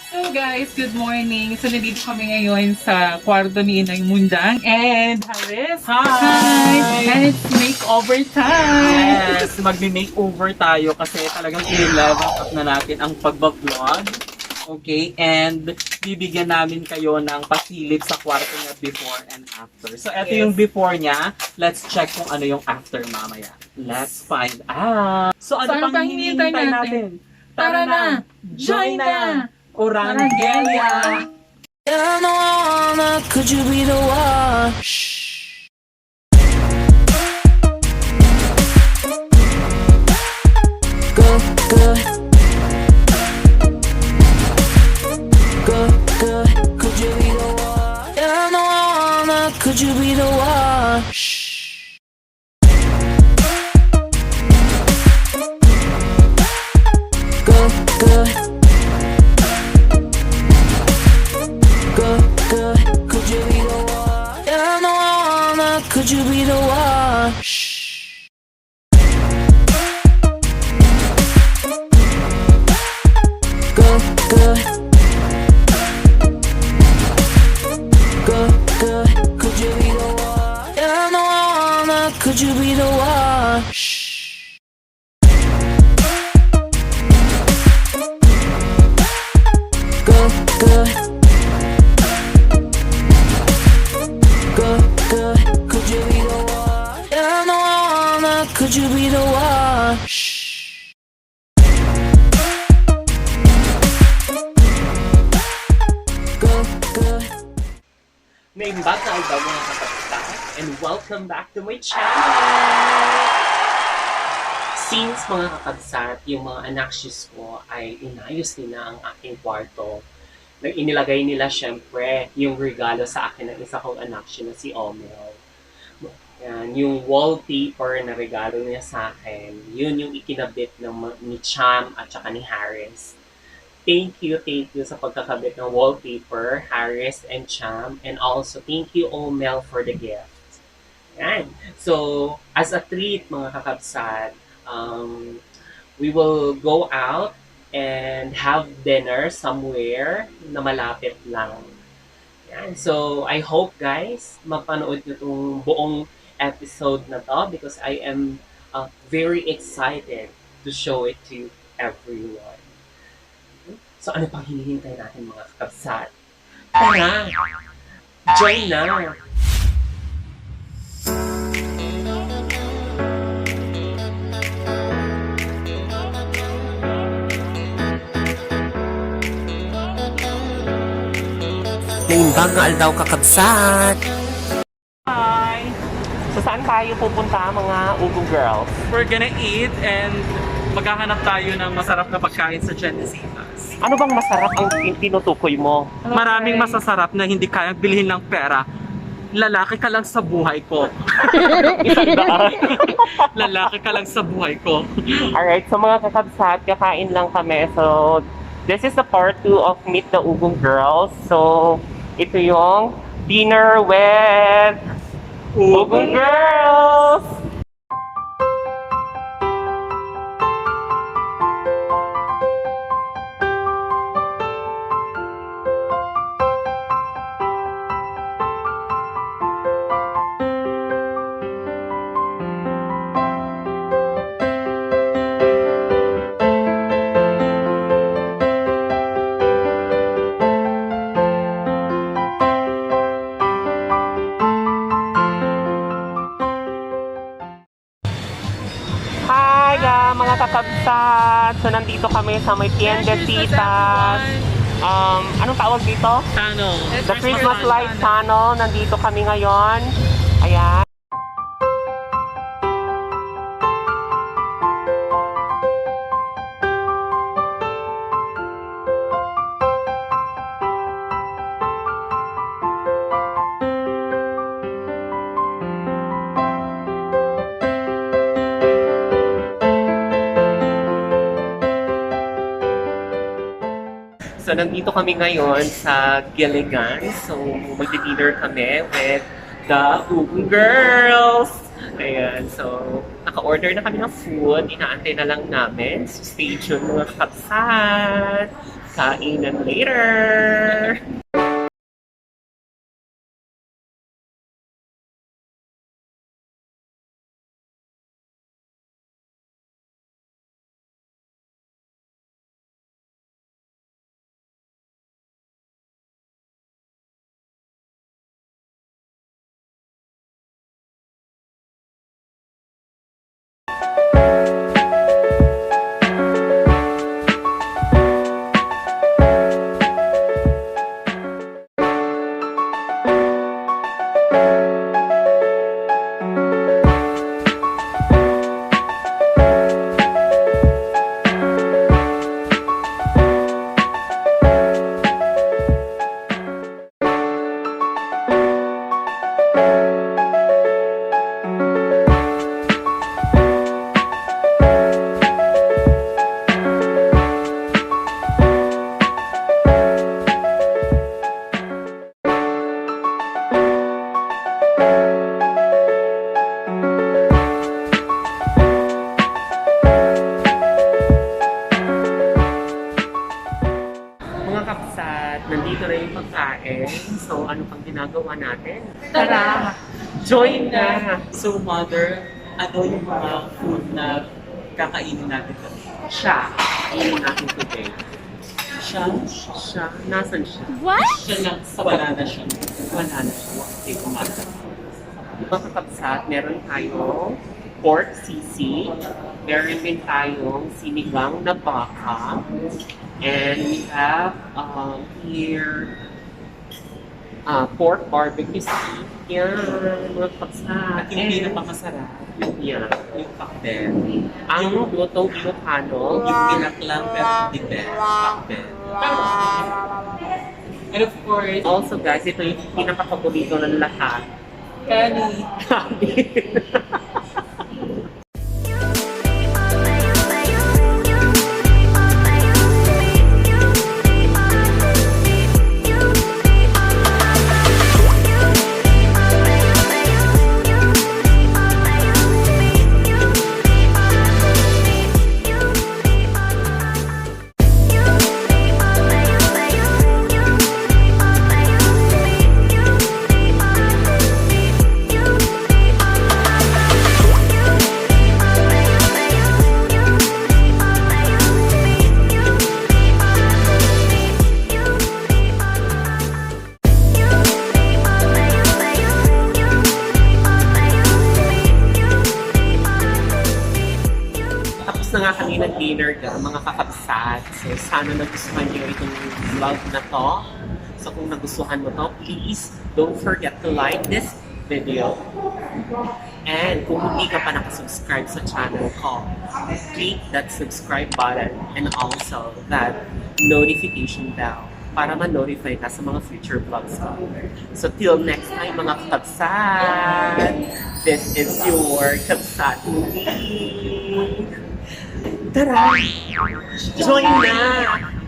So guys, good morning. So nandito kami ngayon sa kwarto ni Inay Mundang and Harris. Hi! And it's makeover time! Yes! Magme-makeover tayo kasi talagang i-level up na natin ang pagbablog. Okay? And bibigyan namin kayo ng pasilip sa kwarto niya before and after. So, ito yung before niya. Let's check kung ano yung after mamaya. Let's find out! So, ano pang hinihintay natin? Tara na! Join na! Orangelia! Could you be the one? Good, good. Good, good. Could you be the one? Could you be the one? Good, good. Good, good. Could you be the one? Could you be the one? Good, good. Good, good. Could you be the one? Could you be the one? Good, good. Good, good. Could you be the one? Could you be the one? Good, good. Naimbag na Aldaw mga Kakabsat, and welcome back to my channel! Since mga Kakabsat, yung mga Anakshies ko ay inayos nila ang aking kwarto, inilagay nila syempre yung regalo sa akin ng isa kong Anakshi na si Omel. Yan, yung wallpaper na regalo niya sa akin, yun yung ikinabit ni Cham at saka ni Harris. Thank you sa pagkakabit ng wallpaper, Harris and Cham. And also, thank you, Omel, for the gift. Yan. So, as a treat, mga Kakabsat, we will go out and have dinner somewhere na malapit lang. Yan. So, I hope, guys, mapanood nyo itong buong episode na to because I am very excited to show it to everyone. So, ano pang hinihintay natin mga Kakabsat? Tara! Join na! Naimbag na Aldaw Kakabsat. Hi! So saan tayo pupunta mga UGONG Girls? We're gonna eat and maghahanap tayo ng masarap na pagkain sa Genesitas. Ano bang masarap ang tinutukoy mo? Maraming masasarap na hindi kayang bilhin ng pera. Lalaki ka lang sa buhay ko. Lalaki ka lang sa buhay ko. Alright, so mga Kakabsat, kakain lang kami. So, this is the part 2 of Meet the UGONG Girls. So, ito yung dinner with UGONG Girls! Mga Kakabsat! So, nandito kami sa may Tiendesitas. Anong tawag dito? Tunnel. The Christmas Light Tunnel. Nandito kami ngayon. Ayan. So, nandito kami ngayon sa Gilligan. So, magdi-dinner kami with the UGONG Girls. Ayan, so naka-order na kami ng food. Inaantay na lang namin. So stay tuned mga kakabsat. Kainan later! Mga kapsat, nandito na yung pagkain. So, ano pang ginagawa natin? Tara! Join na! So, Mother, ano yung mga food na kakainin natin kami? Siya. Kainin natin today. Siya? Siya. Nasaan siya? Siya lang, wala na siya. Wala na siya. Okay, kumata. Mga kapsat, meron tayong pork sisig. Meron din tayong sinigang na baka. And we have here pork barbecue steak. Yan, mga kapsat. At yung pinakamasarap, Yan. yung pakbel. Ang lutong Ilocano. Yung pinaklang pero the best, pakbel. And of course, Also guys, ito yung pinakapaborito ng lahat. Kani. Tapos na nga kami nag-dinner ka, mga kakabsat. So, sana nagustuhan niyo itong vlog na to. So, kung nagustuhan mo to, please don't forget to like this video. And kung hindi ka pa nakasubscribe sa channel ko, click that subscribe button and also that notification bell para ma-notify ka sa mga future vlogs ko. So, till next time mga kakabsat, this is your Kabsat movie. Tara! Join na!